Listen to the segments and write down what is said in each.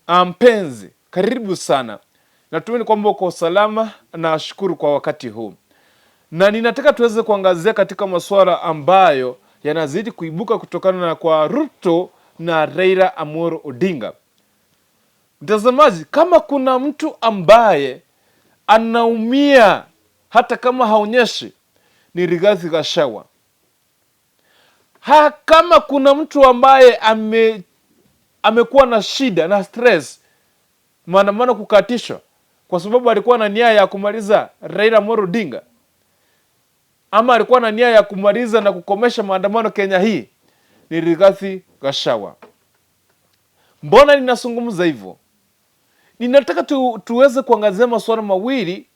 Mpenzi, karibu sana. Natumaini kwamba uko salama na shukuru kwa wakati huu, na ninataka tuweze kuangazia katika masuala ambayo yanazidi kuibuka kutokana na kwa Ruto na Raila Amolo Odinga. Mtazamaji, kama kuna mtu ambaye anaumia hata kama haonyeshi ni Rigathi Gachagua. Ha, kama kuna mtu ambaye amekuwa na shida na stress, maandamano kukatishwa kwa sababu alikuwa na nia ya kumaliza Raila Amolo Odinga, ama alikuwa na nia ya kumaliza na kukomesha maandamano Kenya hii, ni Rigathi Gachagua. Mbona ninazungumza hivyo? Ninataka tuweze kuangazia masuala mawili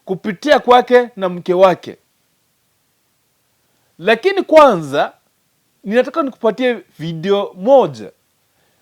kupitia kwake na mke wake, lakini kwanza ninataka nikupatie video moja.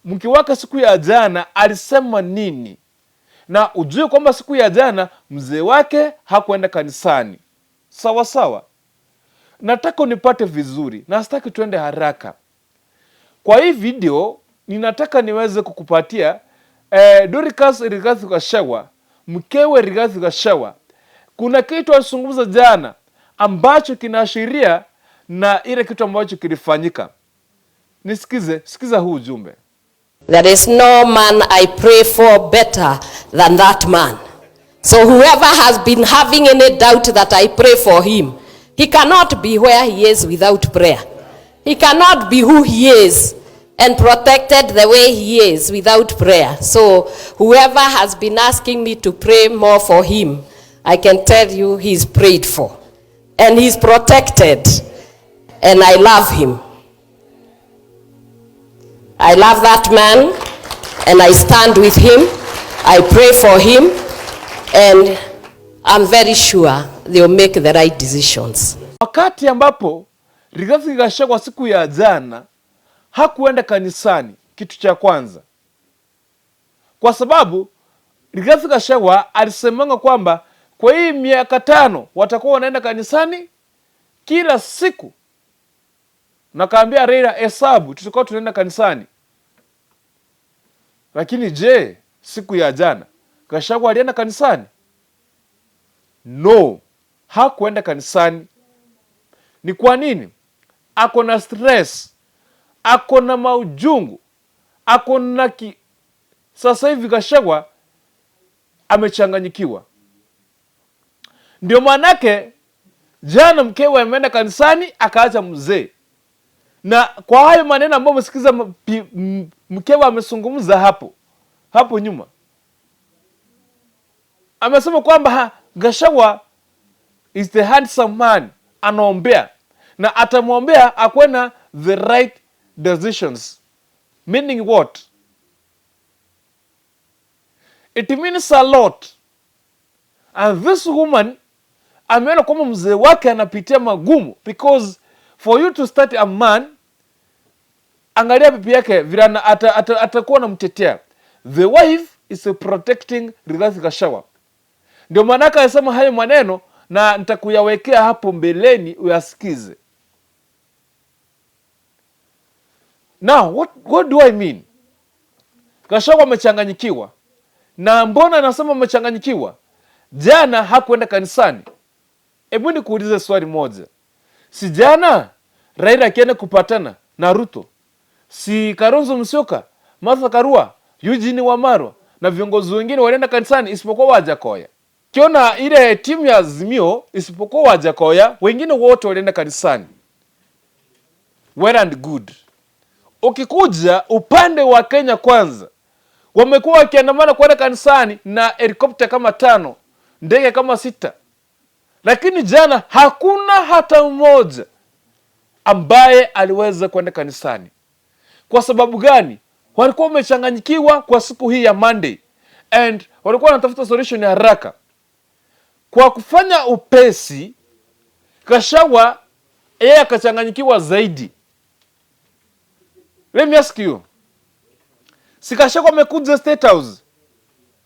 Mke wake siku ya jana alisema nini, na ujue kwamba siku ya jana mzee wake hakuenda kanisani. Sawa sawa, nataka unipate vizuri na sitaki tuende haraka. Kwa hii video ninataka niweze kukupatia Dorcas Rigathi Gachagua, mkewe Rigathi Gachagua, kuna kitu alizungumza jana ambacho kinaashiria na ile kitu ambacho kilifanyika. Nisikize, sikiza huu ujumbe. There is no man I pray for better than that man. So whoever has been having any doubt that I pray for him, he cannot be where he is without prayer. He cannot be who he is and protected the way he is without prayer. So whoever has been asking me to pray more for him, I can tell you he's prayed for. And he's protected. And I love him. I love that man and I stand with him. I pray for him and I'm very sure they'll make the right decisions. Wakati ambapo Rigathi Gachagua siku ya jana hakuenda kanisani, kitu cha kwanza, kwa sababu Rigathi Gachagua alisemanga kwamba kwa hii miaka 5 watakuwa wanaenda kanisani kila siku, na kaambia Raila hesabu, tutakuwa tunaenda kanisani. Lakini je, siku ya jana Gachagua alienda kanisani? No, hakuenda kanisani. Ni kwa nini? Ako na stress, ako na maujungu, ako na ki... Sasa hivi Gachagua amechanganyikiwa. Ndio maanake jana mkewe ameenda kanisani akaacha mzee, na kwa hayo maneno ambayo umesikiza mkewe amezungumza hapo nyuma, amesema kwamba Gachagua is the handsome man, anaombea na atamwombea akuwe na the right decisions. Meaning what? It means a lot. And this woman ameona kwamba mzee wake anapitia magumu, because for you to start a man, angalia bibi yake vile atakuwa anamtetea. The wife is protecting Rigathi Gachagua. Ndio maanake alisema hayo maneno na nitakuyawekea hapo mbeleni uyasikize. Now, what do I mean? Gachagua amechanganyikiwa. Na mbona anasema amechanganyikiwa? Jana hakuenda kanisani. Hebu nikuulize swali moja. Si jana Raila akienda kupatana na Ruto, si Kalonzo Musyoka, Martha Karua, Eugene Wamalwa na viongozi wengine walienda kanisani isipokuwa Wajackoyah. Kiona ile timu ya Azimio isipokuwa Wajackoyah, wengine wote walienda kanisani. Well and good. Ukikuja upande wa Kenya Kwanza, wamekuwa wakiandamana kwenda kanisani na helikopta kama 5, ndege kama 6. Lakini jana hakuna hata mmoja ambaye aliweza kwenda kanisani. Kwa sababu gani? Walikuwa wamechanganyikiwa kwa siku hii ya Monday and walikuwa wanatafuta solution ya haraka. Kwa kufanya upesi, Gachagua yeye akachanganyikiwa zaidi. Let me ask you. Si Gachagua amekuja State House?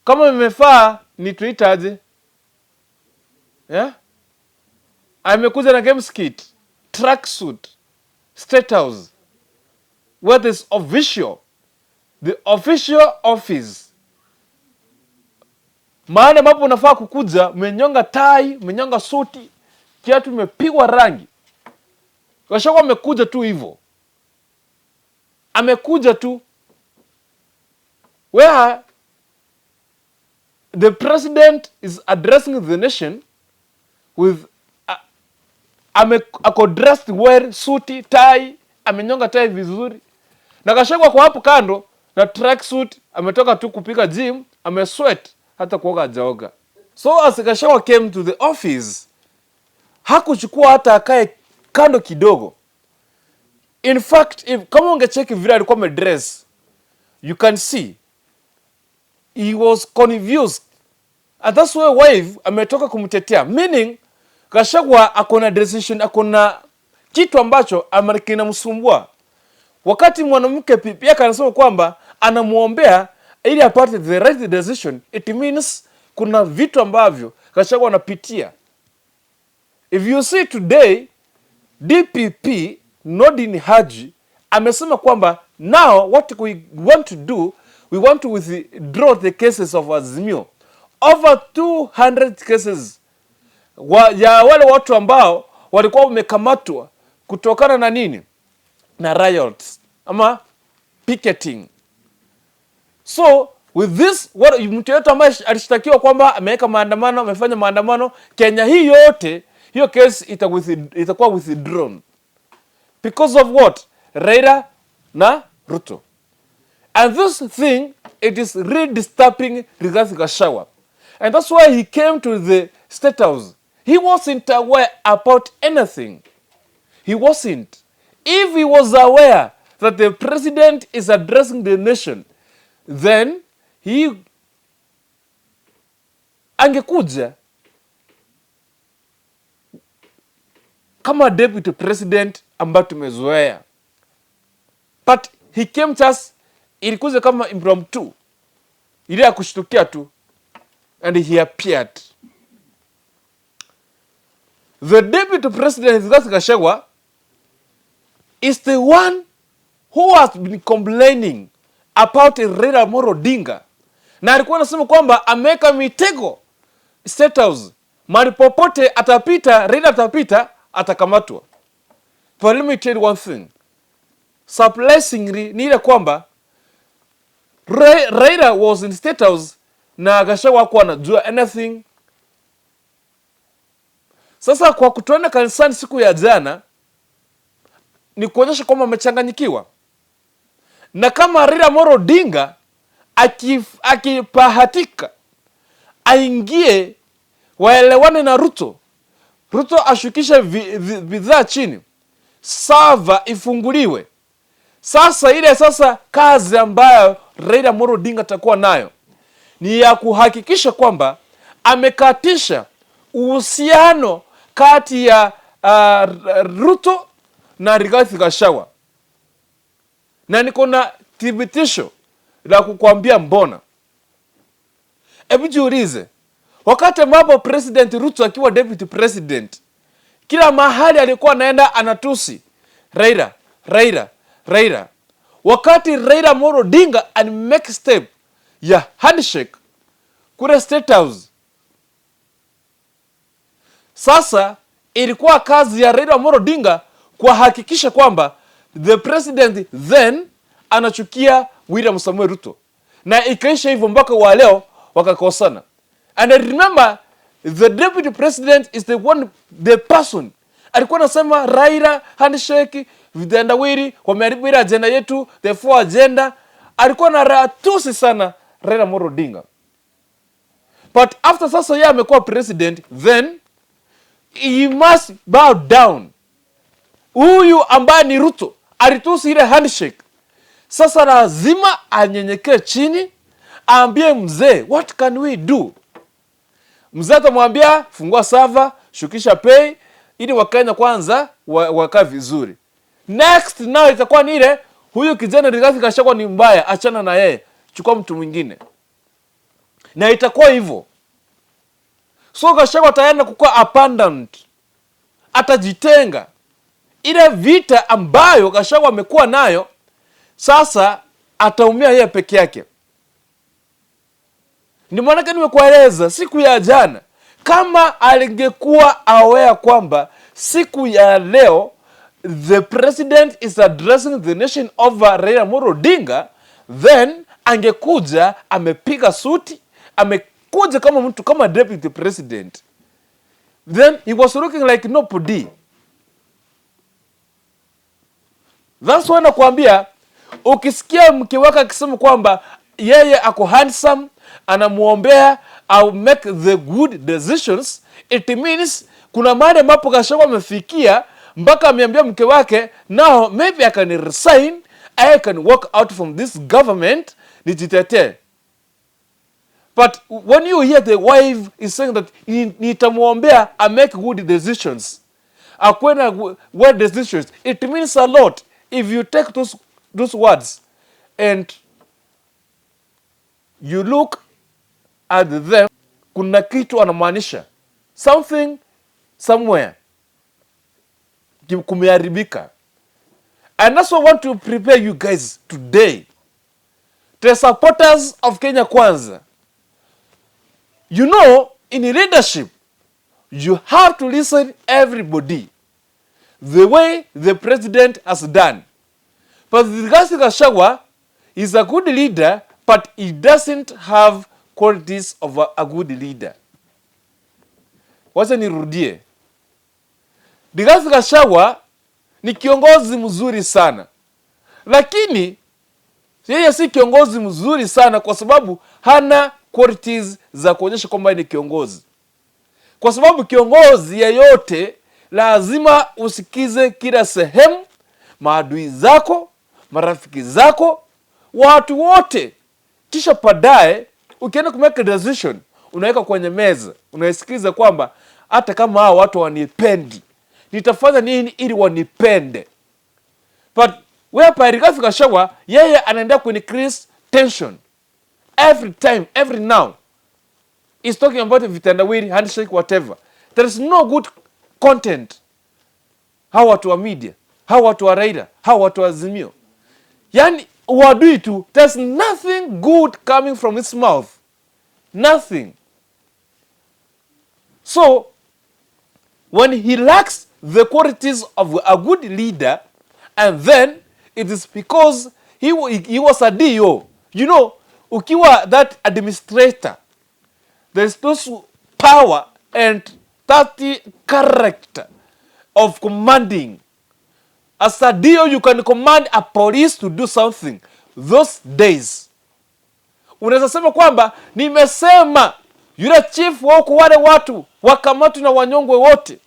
Kama imefaa ni tuitaje? Yeah? Amekuja na games kit, tracksuit, State House, where there's official The official office, mahali ambapo unafaa kukuja, umenyonga tai, umenyonga suti, kiatu imepigwa rangi. Gachagua amekuja tu hivyo, amekuja tu where the president is addressing the nation with ako dressed well, suti, tai, amenyonga tai vizuri, na Gachagua kwa hapo kando na track suit, ametoka tu kupiga gym, amesweat, hata kuoga hajaoga. So as Gachagua came to the office, hakuchukua hata akae kando kidogo. In fact, if kama ungecheki vile alikuwa amedress, you can see he was confused, and that's why wife ametoka kumtetea, meaning Gachagua akona decision, akona kitu ambacho kinamsumbua. Wakati mwanamke bibi yake anasema kwamba anamwombea ili apate the right decision, it means kuna vitu ambavyo Gachagua anapitia. If you see today, DPP Nordin Haji amesema kwamba now what we want to do, we want to withdraw the cases of Azimio, over 200 cases ya wale watu ambao walikuwa wamekamatwa kutokana na nini, na riots ama picketing. So with this what, mtu yote ambaye alishtakiwa kwamba ameweka maandamano, amefanya maandamano Kenya hii yote, hiyo case itakuwa withdrawn because of what? Raila na Ruto. And this thing, it is really disturbing Rigathi Gachagua. And that's why he came to the State House. He wasn't aware about anything. He wasn't. If he was aware that the president is addressing the nation, then he angekuja kama deputy president ambayo tumezoea, but he came just, ilikuja kama impromptu, ile ya kushtukia tu, and he appeared. The deputy president, Rigathi Gachagua, is the one who has been complaining about Raila Amolo Odinga, na alikuwa anasema kwamba ameweka mitego State House, mahali popote atapita, Raila atapita, atakamatwa. But let me tell you one thing, surprisingly ni ile kwamba Raila was in State House na Gachagua hakuwa anajua anything. Sasa kwa kutoenda kanisani siku ya jana ni kuonyesha kwamba amechanganyikiwa, na kama Raila Amolo Odinga akibahatika aingie waelewane na Ruto, Ruto ashukishe bidhaa chini, server ifunguliwe. Sasa ile sasa kazi ambayo Raila Amolo Odinga atakuwa nayo ni ya kuhakikisha kwamba amekatisha uhusiano kati ya Ruto na Rigathi Gachagua, na niko na thibitisho la kukwambia mbona. Hebu jiulize, wakati ambapo President Ruto akiwa deputy president, kila mahali alikuwa anaenda anatusi Raila, Raila, Raila. Wakati Raila Amolo Odinga and make step ya handshake kule State House, sasa ilikuwa kazi ya Raila Amolo Odinga kuhakikisha kwamba the president then anachukia William Samoei Ruto, na ikaisha hivyo mpaka wa leo wakakosana. And I remember the deputy president is the one, the person alikuwa anasema Raila handshake vitendawili wameharibu ile agenda yetu, the four agenda. Alikuwa na ratusi sana Raila Amolo Odinga, but after sasa yeye amekuwa president, then he must bow down. Huyu ambaye ni Ruto alitusi ile handshake, sasa lazima anyenyekee chini, aambie mzee, what can we do? Mzee atamwambia fungua server, shukisha pay ili Wakenya kwanza wakae vizuri. Next now itakuwa ni ile huyu kijana Rigathi Gachagua ni mbaya, achana na yeye, chukua mtu mwingine, na itakuwa hivyo. So Gachagua ataenda kukuwa abandoned, atajitenga. Ile vita ambayo Gachagua amekuwa nayo sasa Ataumia yeye peke yake. Ni maanake nimekueleza siku ya jana, kama alingekuwa aware kwamba siku ya leo the president is addressing the nation over Raila Amolo Odinga, then angekuja amepiga suti, amekuja kama mtu, kama deputy president. Then he was looking like nobody. That's why nakwambia, ukisikia mke wake akisema kwamba yeye ako handsome, anamwombea au make the good decisions, it means kuna mahali ambapo Gachagua amefikia mpaka ameambia mke wake, now maybe I can resign, I can walk out from this government, nijitetee. But when you hear the wife is saying that nitamwombea I make good decisions, akuwe na well decisions, it means a lot. If you take those words and you look at them, kuna kitu anamaanisha, something somewhere kumeharibika. And that's what I want to prepare you guys today, the supporters of Kenya Kwanza. In leadership, you have to listen everybody the way the president has done. But Rigathi Gachagua is a good leader, but he doesn't have qualities of a good leader. Wacha nirudie. Rigathi Gachagua ni kiongozi mzuri sana, lakini yeye si kiongozi mzuri sana kwa sababu hana qualities za kuonyesha kwamba ni kiongozi. Kwa sababu kiongozi yeyote lazima usikize kila sehemu, maadui zako, marafiki zako, watu wote, kisha baadaye ukienda kumake decision unaweka kwenye meza, unaisikiza kwamba hata kama hao watu wanipendi, nitafanya nini ili wanipende. But whereby Rigathi Gachagua yeye anaendea ku increase tension every time, every now. He's talking about vitendawili, handshake, whatever. There is no good content. Hawa watu wa media, hawa watu wa Raila, hawa watu wa Azimio, yani uadui tu. There's nothing good coming from his mouth, nothing. So when he lacks the qualities of a good leader, and then it is because he was a DO. Ukiwa that administrator, there's those power and that character of commanding. As a DO, you can command a police to do something. Those days, unaweza sema kwamba nimesema yule chief wako, wale watu wakamatwe na wanyongwe wote.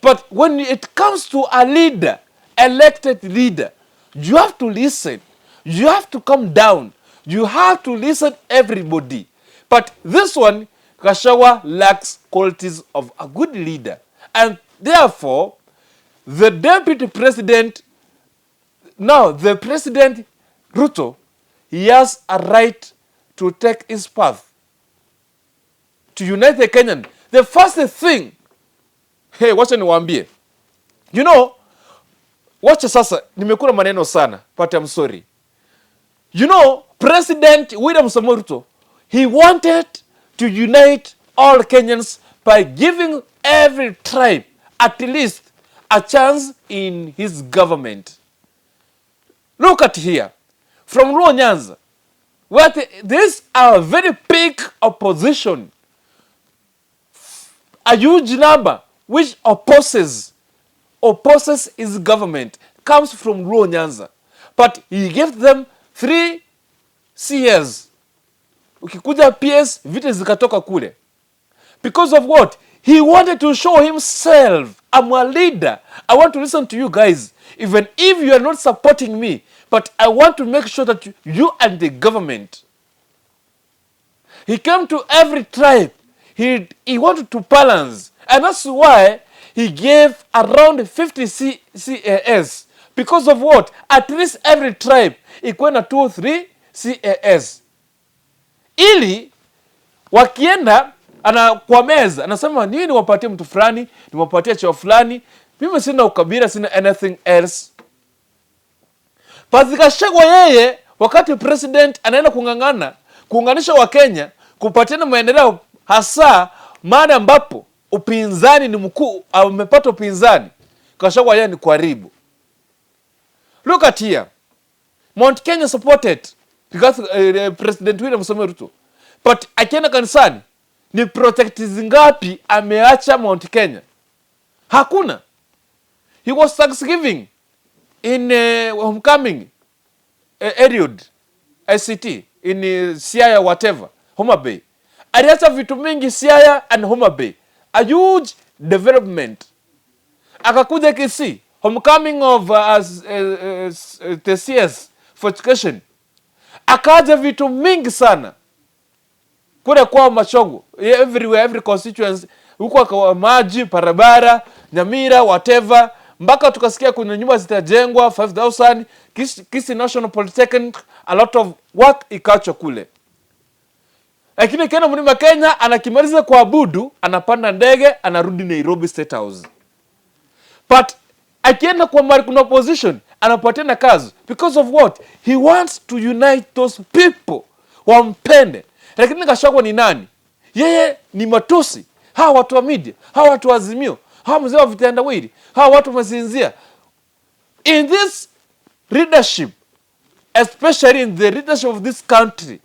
But when it comes to a leader, elected leader, you have to listen. You have to come down. You have to listen everybody. But this one, Gachagua lacks qualities of a good leader. And therefore, the deputy president, now the president Ruto, he has a right to take his path to unite the Kenyan. The first thing, hey, wacha niwaambie. Wacha sasa, nimekula maneno sana, but I'm sorry. President William Samoei Ruto, he wanted to unite all Kenyans by giving every tribe at least a chance in his government. Look at here, from Luo Nyanza, where this are very big opposition, a huge number which opposes his government comes from Luo Nyanza. But he gave them 3 CS. Ukikuja PS, vita zikatoka kule. Because of what? He wanted to show himself, I'm a leader. I want to listen to you guys. Even if you are not supporting me, but I want to make sure that you and the government. He came to every tribe. He wanted to balance. And that's why he gave around 50 CAS. Because of what? At least every tribe ikuwe na 2 3 CAS. Ili wakienda ana kwa meza anasema nini, niwapatie mtu fulani, niwapatie cheo fulani, mimi sina ukabila, sina anything else. But Gachagua yeye Wakati president anaenda kung'ang'ana kuunganisha Wakenya, kupatiana maendeleo, hasa mahali ambapo upinzani ni mkuu, amepata upinzani, Gachagua yeye ni kuharibu. Look at here. Mount Kenya supported because President William Samoei Ruto. But akienda kanisani, ni project zingapi ameacha Mount Kenya? Hakuna. He was Thanksgiving in homecoming Eliud ICT in Siaya, whatever, Homa Bay. Aliacha vitu mingi Siaya and Homa Bay. A huge development. Akakuja Kisii, homecoming of as, the CS for education. Akaja vitu mingi sana kule kwao Machogo, everywhere, every constituency huko kwa maji, barabara, Nyamira, whatever, mpaka tukasikia kuna nyumba zitajengwa 5000 Kisii National Polytechnic, a lot of work ikachwa kule. Lakini Kenya, Mlima Kenya, anakimaliza kuabudu, anapanda ndege, anarudi Nairobi State House. But akienda kwa mahali kuna opposition, anapatiana kazi because of what? He wants to unite those people wampende. Lakini Gachagua ni nani? Yeye ni matusi. Hawa watu wa media, hawa watu wa Azimio, hawa mzee wa vitendawili, hawa watu wamesinzia. In this leadership, especially in the leadership of this country,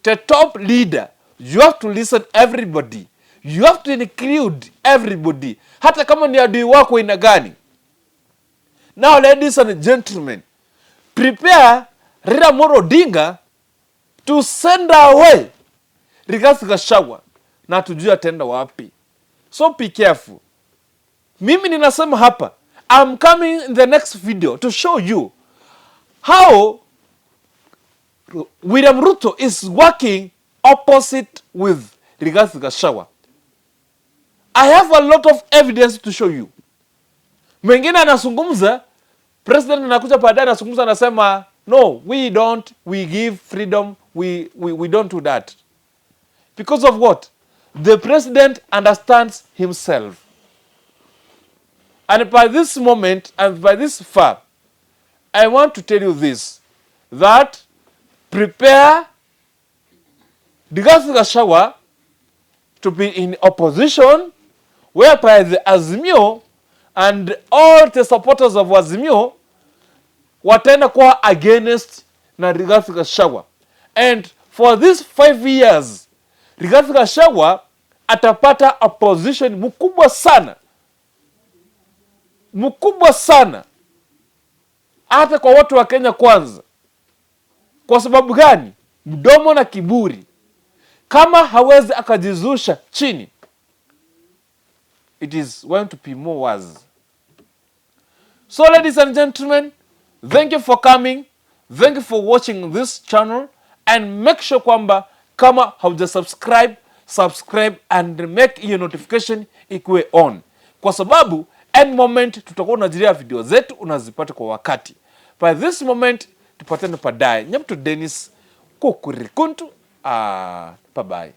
the top leader, you have to listen everybody. You have to include everybody, hata kama ni adui wako aina gani. Now, ladies and gentlemen, prepare Raila Amolo Odinga to send away Rigathi Gachagua na tujue ataenda wapi. So be careful. Mimi ninasema hapa, I'm coming in the next video to show you how William Ruto is working opposite with Rigathi Gachagua. I have a lot of evidence to show you. Mwingine anazungumza, president anakuja baadaye anazungumza, anasema, "No, we don't, we give freedom, we don't do that." Because of what? The president understands himself. And by this moment and by this far, I want to tell you this, that prepare Rigathi Gachagua to be in opposition, whereby the Azimio and all the supporters of Azimio wataenda kuwa against na Rigathi Gachagua. And for these 5 years, Rigathi Gachagua atapata opposition mkubwa sana, mkubwa sana, hata kwa watu wa Kenya Kwanza. Kwa sababu gani? Mdomo na kiburi. Kama hawezi akajizusha chini, it is going to be more worse. So ladies and gentlemen, thank you for coming, thank you for watching this channel, and make sure kwamba kama hauja subscribe, subscribe and make hiyo notification ikuwe on, kwa sababu any moment tutakuwa unajilia video zetu unazipata kwa wakati. By this moment, tupatane baadaye. Nyamtu Dennis Kukurikuntu, bye bye.